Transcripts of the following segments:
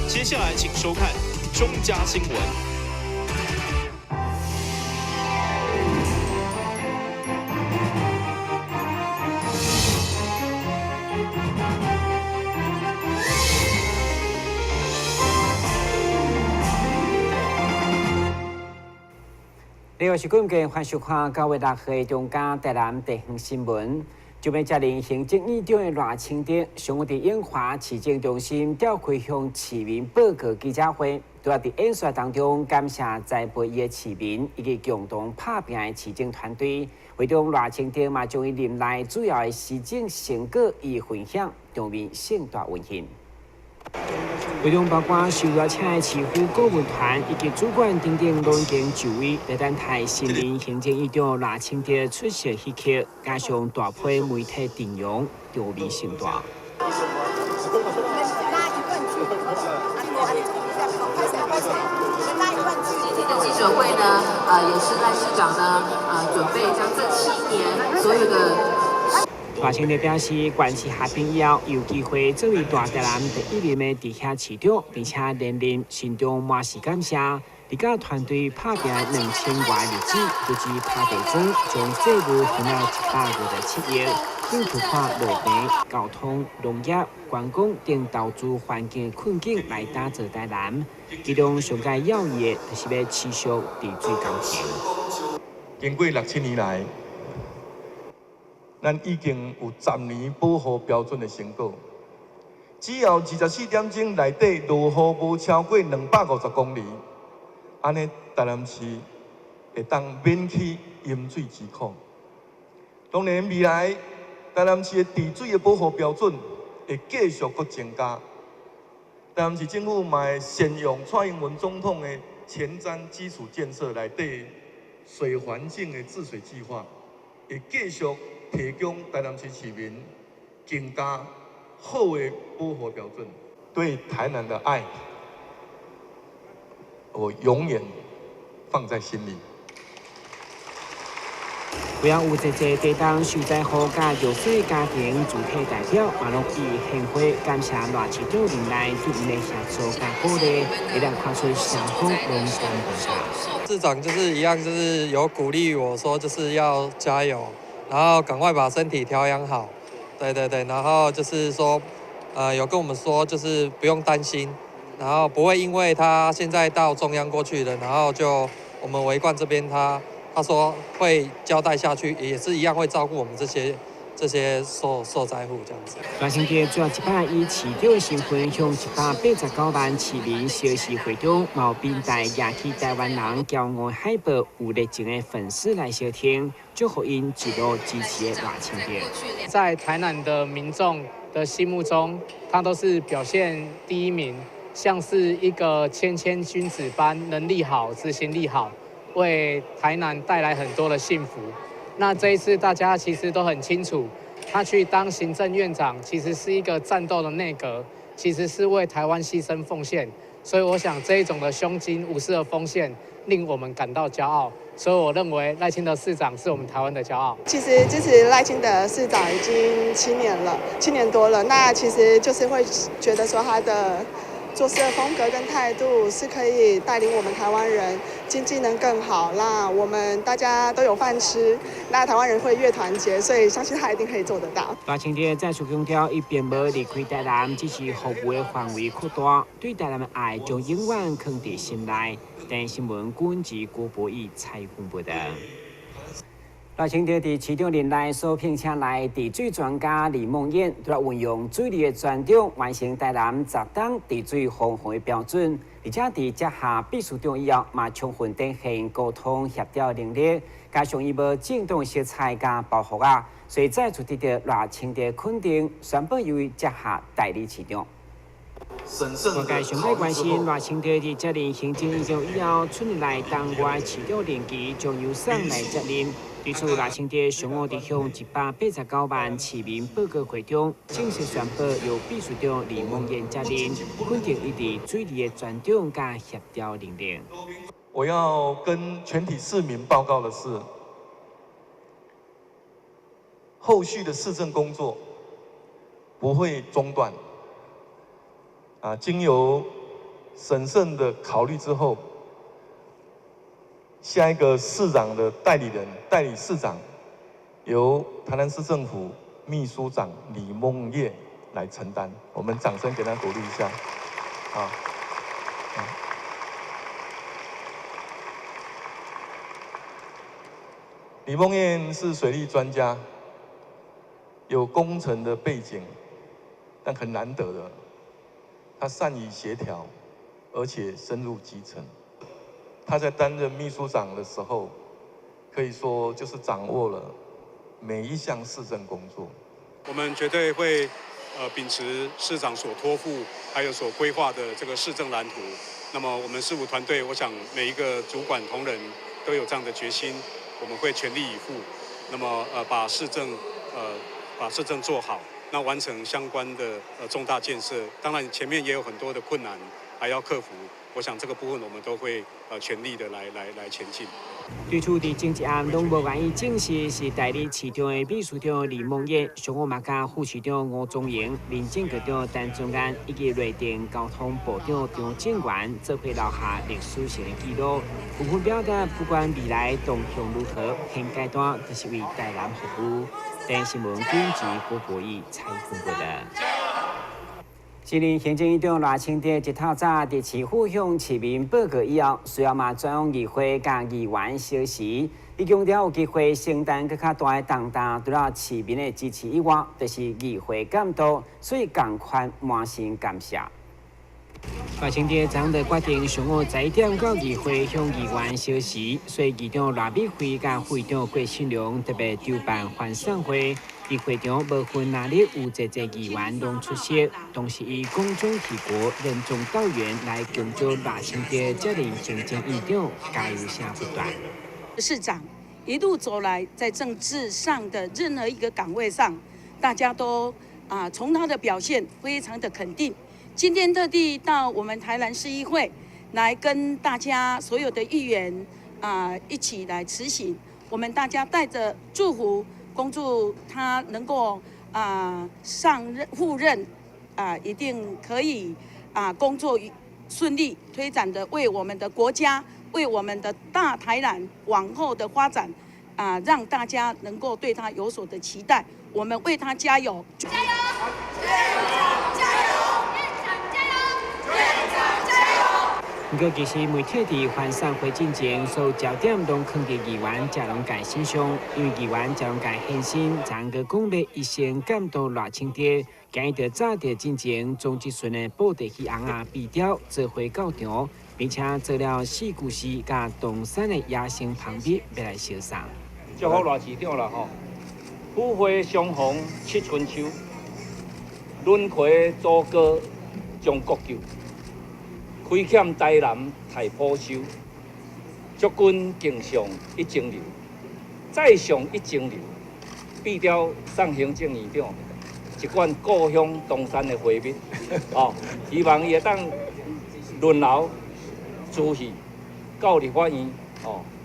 接下來請收看中嘉新聞。你好，是今日歡迎收看9月6號的中嘉台南地方新聞。就欲接任行政院長的賴清德，上午佇永華市政中心召開向市民報告記者會，除了佇演說當中感謝栽培伊的市民以及共同拍拚的市政團隊。會中賴清德嘛將伊任內主要的施政成果予分享，場面盛大溫馨。會中包括受邀請的市府顧問團以及主管等等攏已經就位，來等待新任行政院長賴清德出席彼刻，加上大批媒體陣容，場面盛大。今天的記者會呢，也是賴市長呢，準備將這7年所有的。賴清德表示，縣市合併以後，有機會作為大台南第一任的直轄市長，並且連任，心中滿是感謝。佇佮團隊拍拚2000外日子，不止拍地磚，將債務還了127億，更突破路平、交通、農業、觀光等投資環境困境來打造台南。其中上蓋要義的，就是欲持續治水工程。經過六七年來，咱已經有10年保護標準的成果。只要24點鐘內底落雨無超過250公里，按呢台南市會當免去淹水之苦。當然未來台南市的治水的保護標準會繼續閣增加。台南市政府嘛會善用蔡英文總統的前瞻基礎建設內底水環境的治水計劃，會繼續提供台南市市民更加好的保護標準。對台南的愛，我永遠放在心裡。會後有濟濟地震受災戶佮弱勢家庭主體代表，嘛攏以獻花感謝賴市長任內對𪜶的協助佮鼓勵，會當看出雙方攏感動。市長就是一樣，就是有鼓勵我說，就是要加油，然後趕快把身體調養好。對對對，然後就是說，有跟我們說，就是不用擔心，然後不會因為他現在到中央過去了，然後就我們維冠這邊他說會交代下去，也是一樣會照顧我們這些受災戶這樣子。賴清德主要這擺以市長的身份，向189萬市民宣示會中，嘛有面帶舉起台灣人驕傲海報，有熱情的粉絲來相挺，祝福𪜶一路支持的賴清德。在台南的民眾的心目中，他都是表現第一名，像是一個謙謙君子般，能力好，執行力好，為台南帶來很多的幸福。那這一次大家其實都很清楚，他去當行政院長，其實是一個戰鬥的內閣，其實是為台灣犧牲奉獻。所以我想這一種的胸襟、無私的奉獻，令我們感到驕傲。所以我認為賴清德市長是我們台灣的驕傲。其實支持賴清德市長已經7年了，7年多了。那其實就是會覺得說他的做事的風格跟態度是可以帶領我們台灣人經濟能更好，那我們大家都有飯吃，那台灣人會越團結，所以相信他一定可以做得到。賴清德再次強調，伊並無離開台南，只是服務的範圍擴大，對台南的愛將永遠囥佇心內。台視新聞郭文郭博義採訪報道。賴清德佇市長任內所聘請來治水專家李孟諺，除了運用水利的專長，完成台南10冬治水防洪的標準，而且佇接下秘書長以後，嘛充分展現溝通協調能力，加上伊無政黨色彩佮包袱仔，所以再次得到賴清德肯定，宣布由伊接下代理市長。外界上蓋關心賴清德佇接任行政院長以後，春來當外市長任期將由誰來接任？對此，賴清德上午佇向189萬市民報告會中，正式宣布由秘書長李孟諺接任，肯定伊佇水利的專長佮協調能力。我要跟全體市民報告的是，後續的市政工作不會中斷。啊，經由审慎的考虑之后，下一个市长的代理人、代理市长，由台南市政府秘书长李孟业来承担。我们掌声给他鼓励一下，啊。李孟谚是水利专家，有工程的背景，但很难得的，他善于协调，而且深入基层。他在担任秘书长的时候，可以说就是掌握了每一项市政工作。我们绝对会，秉持市长所托付还有所规划的这个市政蓝图。那么我们市府团队，我想每一个主管同仁都有这样的决心。我们会全力以赴，那么把市政做好，那完成相关的重大建设。当然前面也有很多的困难还要克服，我想这个部分我们都会全力的来前进。对此，伫前一暗拢无愿意证实是代理市长的秘书长李孟谚，上午嘛佮副市长吴宗荣、民政局长陈宗安以及内政交通部长张正元做伙留下历史性的记录，纷纷表达不管未来动向如何，现阶段就是为台南服务。电视新闻编辑郭博义采访报道。新任行政院长赖清德一透早伫市府向市民报告以后，随后嘛转往议会佮议员相叙。伊强调有机会承担阁较大的重担，除了市民的支持以外，就是议会监督，所以仝款满心感谢。赖清德昨昏决定上午11点到议会向议员相叙，所以议长赖美惠佮副议长郭信良特别筹办欢送会。伫会场无分男女，有济济议员拢出席。同时，以公众治国、任重道远来强调赖清德接任行政院长，加油声不断。市长一路走来，在政治上的任何一个岗位上，大家都从他的表现非常的肯定。今天特地到我们台南市议会来跟大家所有的议员一起来辞行，我们大家带着祝福，恭祝他能够上任赴任一定可以工作顺利推展的，为我们的国家，为我们的大台南往后的发展让大家能够对他有所的期待，我们为他加油！加油！加油！不过，其实媒体伫欢送会进前，所有焦点拢囥伫议员谢龙介身上，因为议员谢龙介现身，昨阁讲欲一生监督赖清德，今日就早伫进前，庄质顺的布袋戏尪仔比雕做伙到场，并且做了四句诗，佮东山的野生蜂蜜欲来相送。祝福赖市长啦吼，福会相逢七春秋，轮回祖国将国救。亏欠台南太普收，祝君敬上一清流，再上一层楼。比雕送行政院长一罐故乡东山的花蜜，希望伊会当轮流出戏到立法院，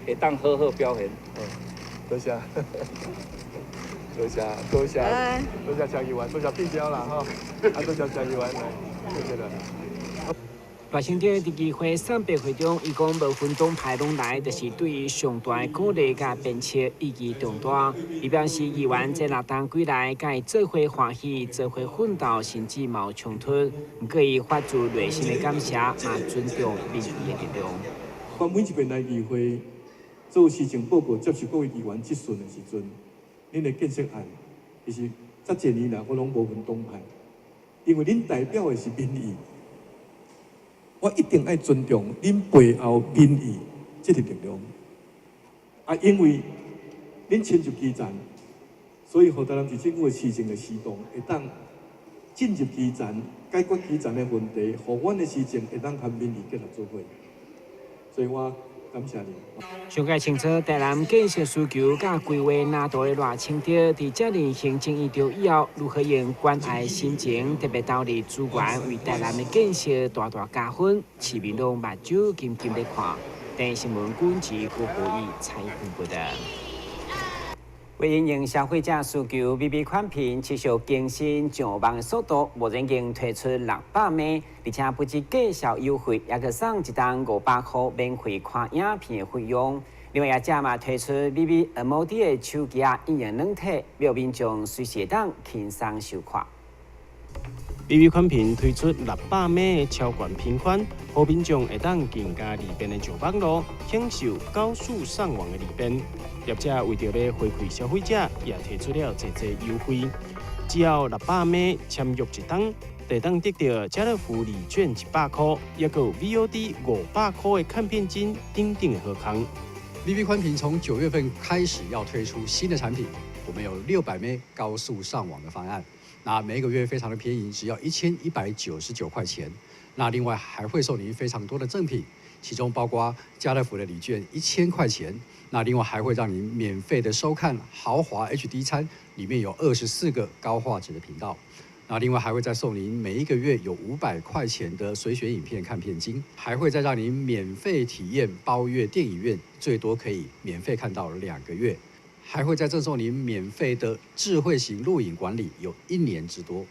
会当好好表现。多谢，多谢，多谢，多谢谢议员，多谢比雕啦吼，多谢谢议员来，谢谢啦。赖清德伫议会送别会中，伊讲无分党派拢来，就是对伊上大的鼓励佮鞭策，意义重大。伊表示，议员这6冬几来，佮伊做伙欢喜，做伙奋斗，甚至嘛有冲突。毋过，伊发自内心的感谢，嘛尊重民意的力量。我每一遍来议会做施政报告，接受各位议员质询的时阵，恁的建设案，其实这几年来我拢无分党派，因为恁代表的是民意。我一定爱尊重恁背后民意这个力量。因为恁深入基层，所以予台南市政府的市政的施动会当进入基层，解决基层的问题，予阮的市政会当和民意结合做伙。所以我感谢你。上届清楚台南建设需求佮规划蓝图的赖清德，伫接任行政院长以后，如何用关爱心情特别投入资源，为台南的建设大大加分，市民拢目睭金金咧看。电视新闻滚子郭博义采访报道。為因應消費者需求，VV 寬頻持續更新上網的速度，目前已經推出600M，而且不止價數優惠，猶閣送一冬500箍免費看影片的費用。另外，業者嘛推出 VVMOD 的手機仔應用軟體，讓民眾隨時會當輕鬆收看。 VV 寬頻推出600M 的超懸頻寬，予民眾會當更加利便的上網路，享受高速上網的利便。業者為著欲回饋消費者，也提出了濟濟優惠。只要600M簽約一冬，就會當得著家樂福禮券100箍，猶閣有 VOD 500箍的看片金等等的好康。 VV 寬頻從9月份開始要推出新的產品，我們有600M 高速上網的方案。那每個月非常的便宜，只要1199塊錢。那另外還會送您非常多的贈品，其中包括家樂福的禮券1000塊錢。那另外還會讓您免費的收看豪華 HD 餐，裡面有24個高畫質的頻道。那另外還會再送您每一個月有500塊錢的隨選影片看片金，還會再讓您免費體驗包月電影院，最多可以免費看到2個月。還會再贈送您免費的智慧型錄影管理，有1年之多。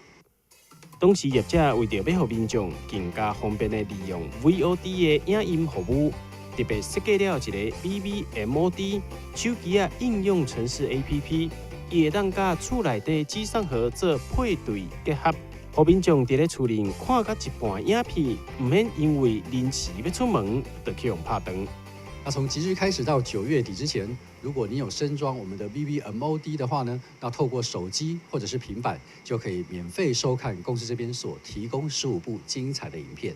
同時，業者為著欲予民眾更加方便的利用 VOD 的影音服務，特別設計了一个 VVMOD 手機仔應用程式 APP，伊會當佮厝內底機上盒做配對結合，予民眾佇咧厝裡看到一半影片，毋免因為臨時欲出門就去予拍斷。那從即日開始到9月底之前，如果你有升裝我們的 VVMOD 的話呢，那透過手機或者是平板就可以免費收看公司這邊所提供15部精彩的影片。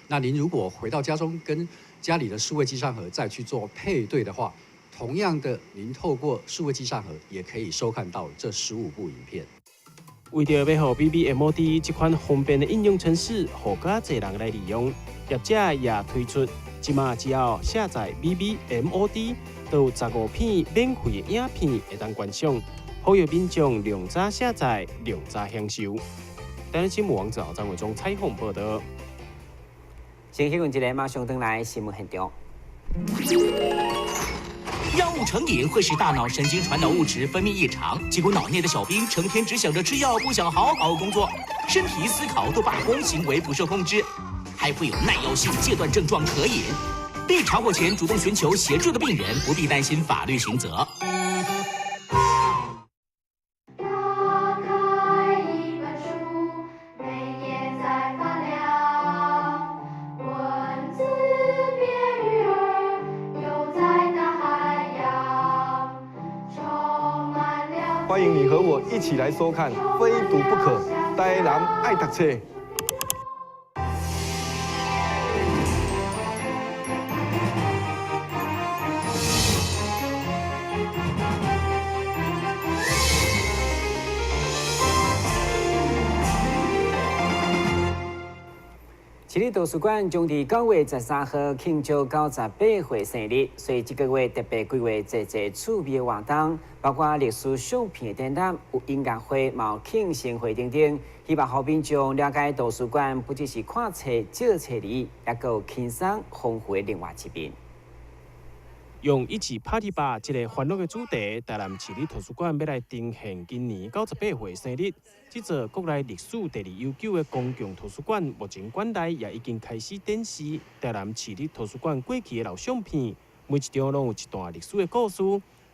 那您如果回到家中跟家裡的數位機上盒再去做配對的話，同樣的，您透過數位機上盒也可以收看到這15部影片。為著欲予 VVMOD 這款方便的應用程式，予較濟人來利用，業者也推出。這馬只要下載 VVMOD，就有15片免費的影片會當觀賞，呼籲民眾量早下載，量早享受。台南新聞王子豪、張偉忠採訪報導。先去問一下，馬上轉來新聞現場。藥物成癮會使大腦神經傳導物質分泌異常，結果腦內的小兵成天只想着吃藥，不想好好工作，身體思考都罷工，行為不受控制。還會有耐藥性戒斷症狀可引。被查獲前主動尋求協助的病人，不必擔心法律刑責。打開一本書，每頁在發亮，文字變魚兒，游在大海洋，充滿了。歡迎你和我一起來收看《非讀不可》，台南愛讀冊。市立圖書館將佇9月13號慶祝98歲生日，所以這個月特別規劃濟濟趣味的活動，包括歷史相片的展覽、有音樂會、嘛有慶生會等等，希望予民眾了解圖書館不只是看冊、借冊而已，猶閣有輕鬆豐富的另外一面。用一起 Party 吧這個歡樂的主題，台南市立圖書館欲來呈現今年98歲生日。這座國內歷史第二悠久的公共圖書館，目前館內也已經開始展示台南市立圖書館過去的老相片，每一張攏有一段歷史的故事。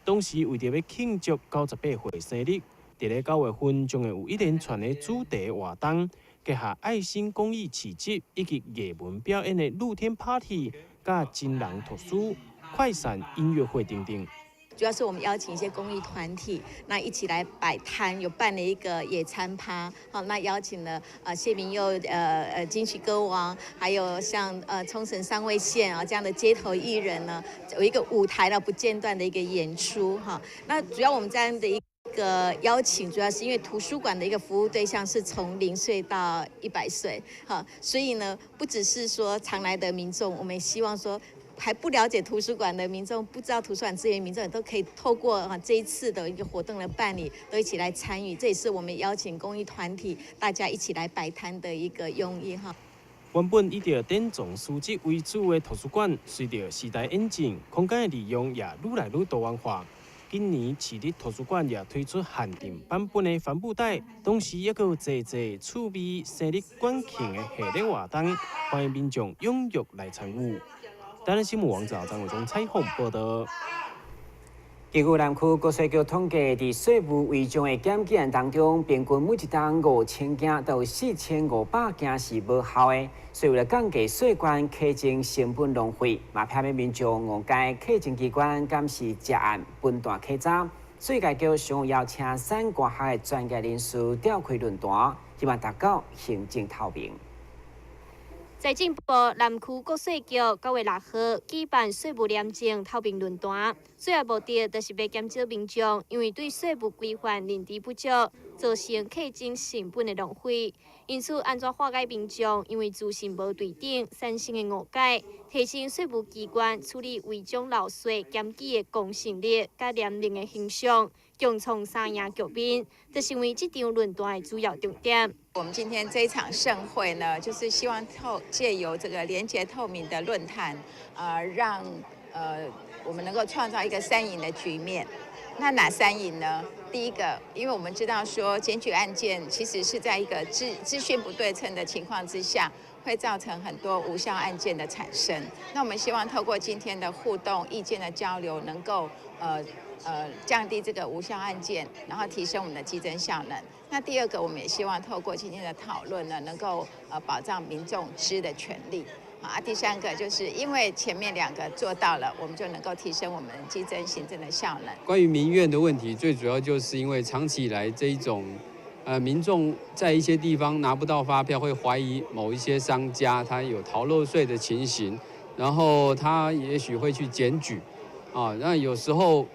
同時為著欲慶祝98歲生日，佇咧9月份將會有一連串的主題活動，結合愛心公益市集以及藝文表演的露天 party，佮真人圖書快閃音樂會等等。主要是我們邀請一些公益團體，那一起來擺攤，有辦了一個野餐趴，好，那邀請了謝明佑金曲歌王，還有像沖繩三味線啊這樣的街頭藝人呢，有一個舞台呢不間斷的一個演出哈。那主要我們這樣的一個邀請，主要是因為圖書館的一個服務對象是從0歲到100歲，哈，所以呢不只是說常來的民眾，我們也希望說，還不了解圖書館的民眾，不知道圖書館資源民眾也都可以透過這一次的一個活動的辦理，都一起來參與。這也是我們邀請公益團體大家一起來擺攤的一個用意哈。原本以著典藏書籍為主的圖書館，隨著時代演進，空間的利用也愈來愈多元化。今年市立圖書館也推出限定版本的帆布袋，同時猶閣有濟濟趣味生日館慶的系列活動，歡迎民眾踴躍來參與。台南新聞網站張偉忠採訪報道。根據南區國稅局統計，佇稅務違章的檢舉案當中，平均每一冬5000件到4500件是無效的。所以為了降低稅關課徵成本浪費，嘛避免民眾誤解課徵機關敢是食案分段課徵。稅改局上午邀請產官學的專業人士召開論壇，希望達到行政透明。財政部南區國稅局9月6號舉辦稅務廉政透明論壇，主要目的就是欲減少民眾因為對稅務規範認知不足，造成課徵成本的浪費。因此，按怎化解民眾因為資訊無對等產生的誤解，提升稅務機關處理違章漏稅檢舉的公信力佮廉明的形象，共創三贏局面，就成為這場論壇的主要重點。我們今天這一場盛會呢，就是希望藉由這個廉潔透明的論壇，讓我們能夠創造一個三贏的局面。那哪三贏呢？第一個，因為我們知道說檢舉案件其實是在一個資訊不對稱的情況之下，會造成很多無效案件的產生。那我們希望透過今天的互動、意見的交流，能夠降低這個無效案件，然後提升我們的稽徵效能。那第二個，我們也希望透過今天的討論呢，能夠保障民眾知的權利。啊，第三個就是因為前面兩個做到了，我們就能夠提升我們稽徵行政的效能。關於民怨的問題，最主要就是因為長期以來這一種，民眾在一些地方拿不到發票，會懷疑某一些商家他有逃漏稅的情形，然後他也許會去檢舉，啊，那有時候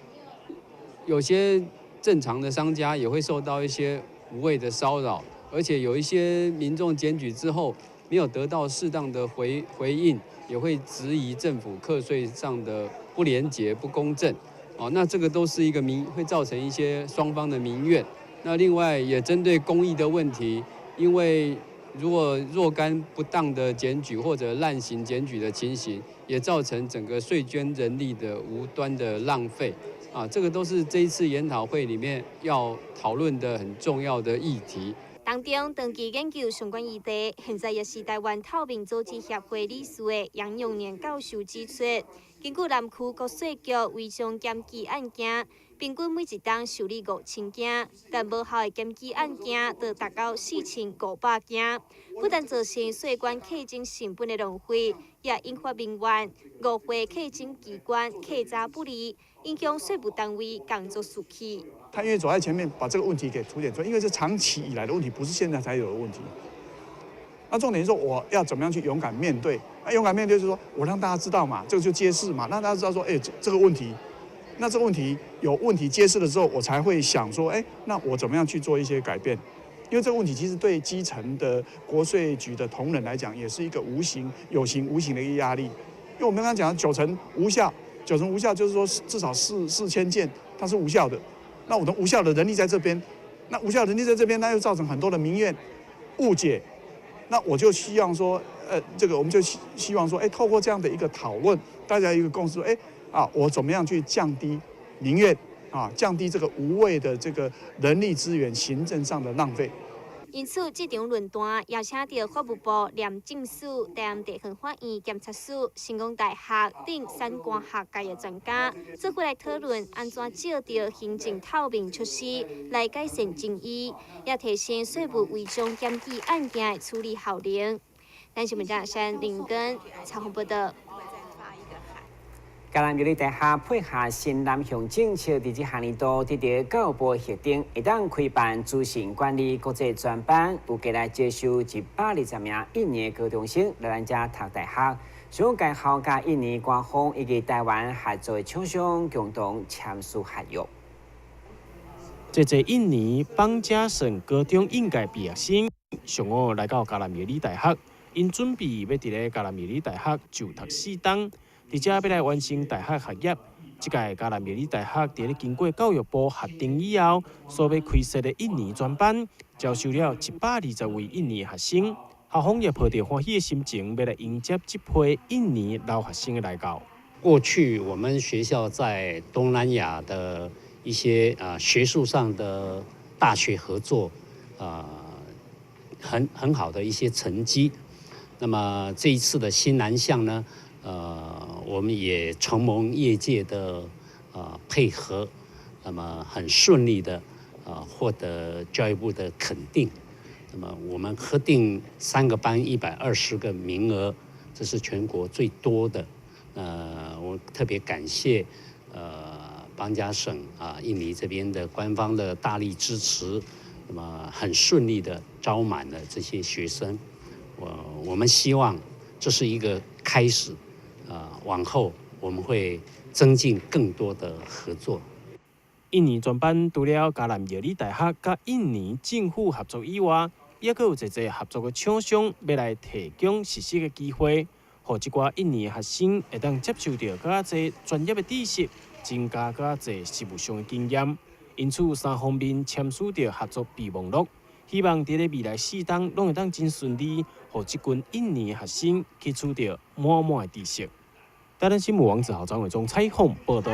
有些正常的商家也會受到一些無謂的騷擾，而且有一些民眾檢舉之後，沒有得到適當的回應，也會質疑政府課稅上的不廉潔、不公正，哦，那這個都是一個民，會造成一些雙方的民怨。那另外也針對公益的問題，因為如果若干不當的檢舉或者濫行檢舉的情形，也造成整個稅捐人力的無端的浪費，啊，這個都是這一次研討會裡面要討論的很重要的議題。當中長期研究相關議題，現在也是台灣透明組織協會理事的楊永年教授指出，根據南區國稅局違章檢舉案件，平均每一冬受理5000件，但無效的檢舉案件就達到4500件，不但造成稅關課徵成本的浪費，也引發民怨，誤會課徵機關課查不力，影響稅務單位工作士氣。他願意走在前面，把這個問題給凸顯出來，因為這長期以來的問題，不是現在才有的問題。那重點是說，我要怎麼樣去勇敢面對？那勇敢面對就是說我讓大家知道嘛，這個就揭示嘛，讓大家知道說，哎，這個問題，那這個問題有問題揭示了之後，我才會想說，哎，那我怎麼樣去做一些改變？因為這個問題其實對基層的國稅局的同仁來講，也是一個無形、有形、無形的一個壓力。因為我們剛剛講九成無效，九成無效就是說至少4000件它是無效的。那我的無效的人力在這邊，那無效人力在這邊，那又造成很多的民怨、誤解。那我就希望說，這個我們就希望說，哎，透過這樣的一個討論，大家一個共識，哎，啊，我怎麼樣去降低民怨，啊，降低這個無謂的這個人力資源行政上的浪費。因此，這場論壇邀請到法務部廉政署、台南地方法院檢察署、成功大學等產官學界的專家，做伙來討論按怎藉著行政透明措施來改善爭議，也提升稅務違章檢舉案件的處理效能。咱新聞張山林根採訪報道。嘉南藥理大學配合新南向政策，佇這學年度得著教育部核定，會當開辦資訊管理國際專班，預計來接收120名印尼高中生來咱遮讀大學。上該校佮印尼官方以及台灣合作的廠商共同簽署合約。這濟印尼邦加省高中應屆畢業生上午來到嘉南藥理大學，𪜶準備欲佇咧嘉南藥理大學就讀四冬。佇遮欲來完成大學學業，這屆嘉南藥理大學佇咧經過教育部核定以後，所欲開設的印尼專班，招收了120位印尼學生。校方也抱著歡喜的心情，欲來迎接這批印尼留學生的來到。過去我們學校在東南亞的一些學術上的大學合作，很好的一些成績。那麼這一次的新南向呢，我們也承蒙業界的配合，那麼很順利的獲得教育部的肯定。那麼我們核定三個班120個名額，這是全國最多的。我特別感謝邦加省啊，印尼這邊的官方的大力支持，那麼很順利的招滿了這些學生。我們希望這是一個開始，往後我們會增進更多的合作。印尼專班除了嘉南藥理大學佮印尼政府合作以外，猶閣有濟濟合作的廠商欲來提供實習的機會，予這寡印尼學生會當接受著閣較濟專業的知識，增加閣較濟實務上的經驗。因此，三方面簽署著合作備忘錄，希望佇咧未來四冬攏會當真順利，予這群印尼學生吸取著滿滿的知識。台南新聞王子豪、張偉忠採訪報導。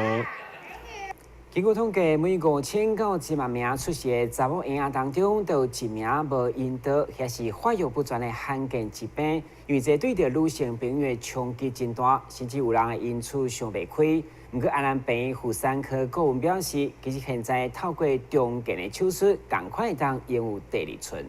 根據統計，每5000到1萬名出世的查某嬰仔當中，都有一名無陰道抑是發育不全的罕見疾病。因為這對著女性朋友的衝擊真大，甚至有人會因此想袂開。毋過，安南病院婦產科顧問表示，其實現在透過重建的手術，仝款會當擁有第二春。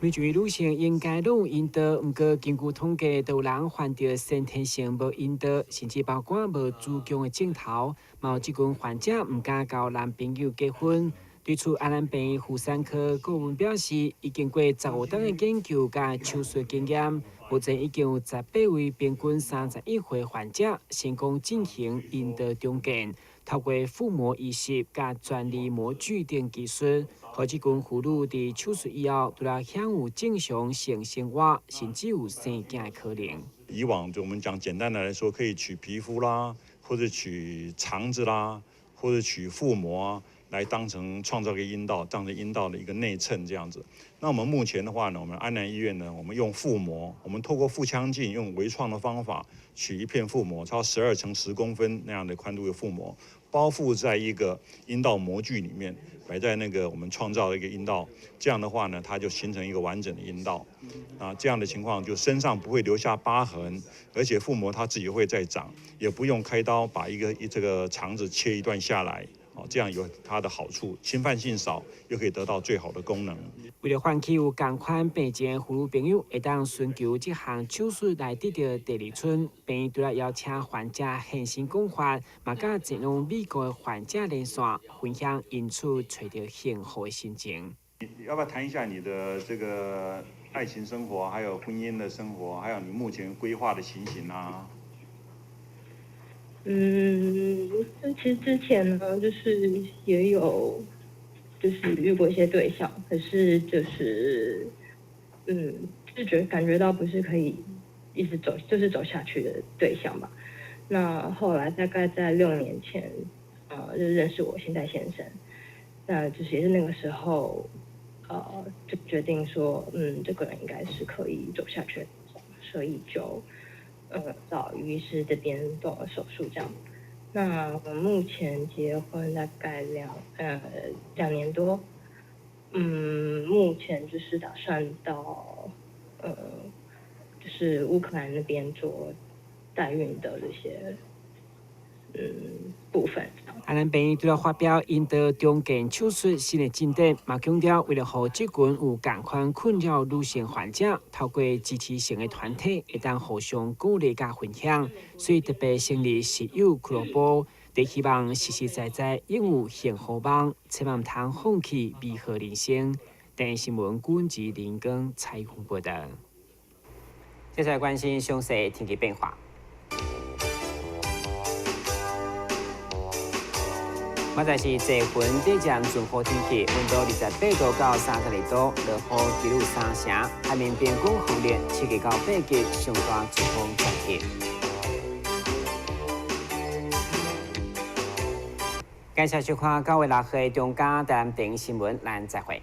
每一位女性應該攏有陰道，毋過根據統計，都有人患著先天性無陰道，甚至包括無子宮的症頭。嘛有這群患者毋敢交男朋友結婚。對此，安南病院婦產科顧問表示，已經過15冬的研究佮手術經驗，目前已經有18位平均31歲患者成功進行陰道重建。透過腹膜移植佮專利模具等技術，予這群婦女佇手術以後，除了享有正常性生活，甚至有生囝的可能。以往就我們講簡單的來說，可以取皮膚啦，或者取腸子啦，或者取腹膜啊，來當成創造個陰道，當成陰道的一個內襯這樣子。那我們目前的話呢，我們安南醫院呢，我們用腹膜，我們透過腹腔鏡用微創的方法取一片腹膜，超12乘10公分那樣的寬度的腹膜，包覆在一個陰道模具裡面，擺在那個我們創造的一個陰道，這樣的話呢，它就形成一個完整的陰道。啊，這樣的情況就身上不會留下疤痕，而且腹膜它自己會再長，也不用開刀把一個這個腸子切一段下來。哦，這樣有它的好處，侵犯性少，又可以得到最好的功能。為了喚起有仝款病症的婦女朋友，會當尋求這項手術來得著第二春，病院除了邀請患者現身講法，嘛佮前往美國的患者連線，分享𪜶揣著幸福的心情。你要不要談一下你的這個愛情生活，還有婚姻的生活，還有你目前規劃的情形啊？嗯，其實之前呢，就是也有，就是遇過一些對象，可是就是，就覺感覺到不是可以一直走，就是走下去的對象吧。那後來大概在6年前，就認識我現在先生，那就是也是那個時候，就決定說，這個人應該是可以走下去的，所以就到於醫師這邊動了手術，這樣。那我目前結婚大概2年多，目前就是打算到就是烏克蘭那邊做代孕的這些部分。安南病院除了發表陰道重建手術新的進展，嘛強調為了予這群有仝款困擾女性患者，透過支持性的團體，會當互相鼓勵佮分享，所以特別成立室友俱樂部，佇希望實實在在擁有幸福夢，千萬毋通放棄美好人生。電視新聞郭志林光採訪報導。接下來關心詳細天氣變化。現在是濟雲底漸轉好天氣，溫度28度到32度，落雨幾率3成，海面平均風力7級到8級，上大陣風10級。感謝收看9月6號的中嘉台南電視新聞，咱再會。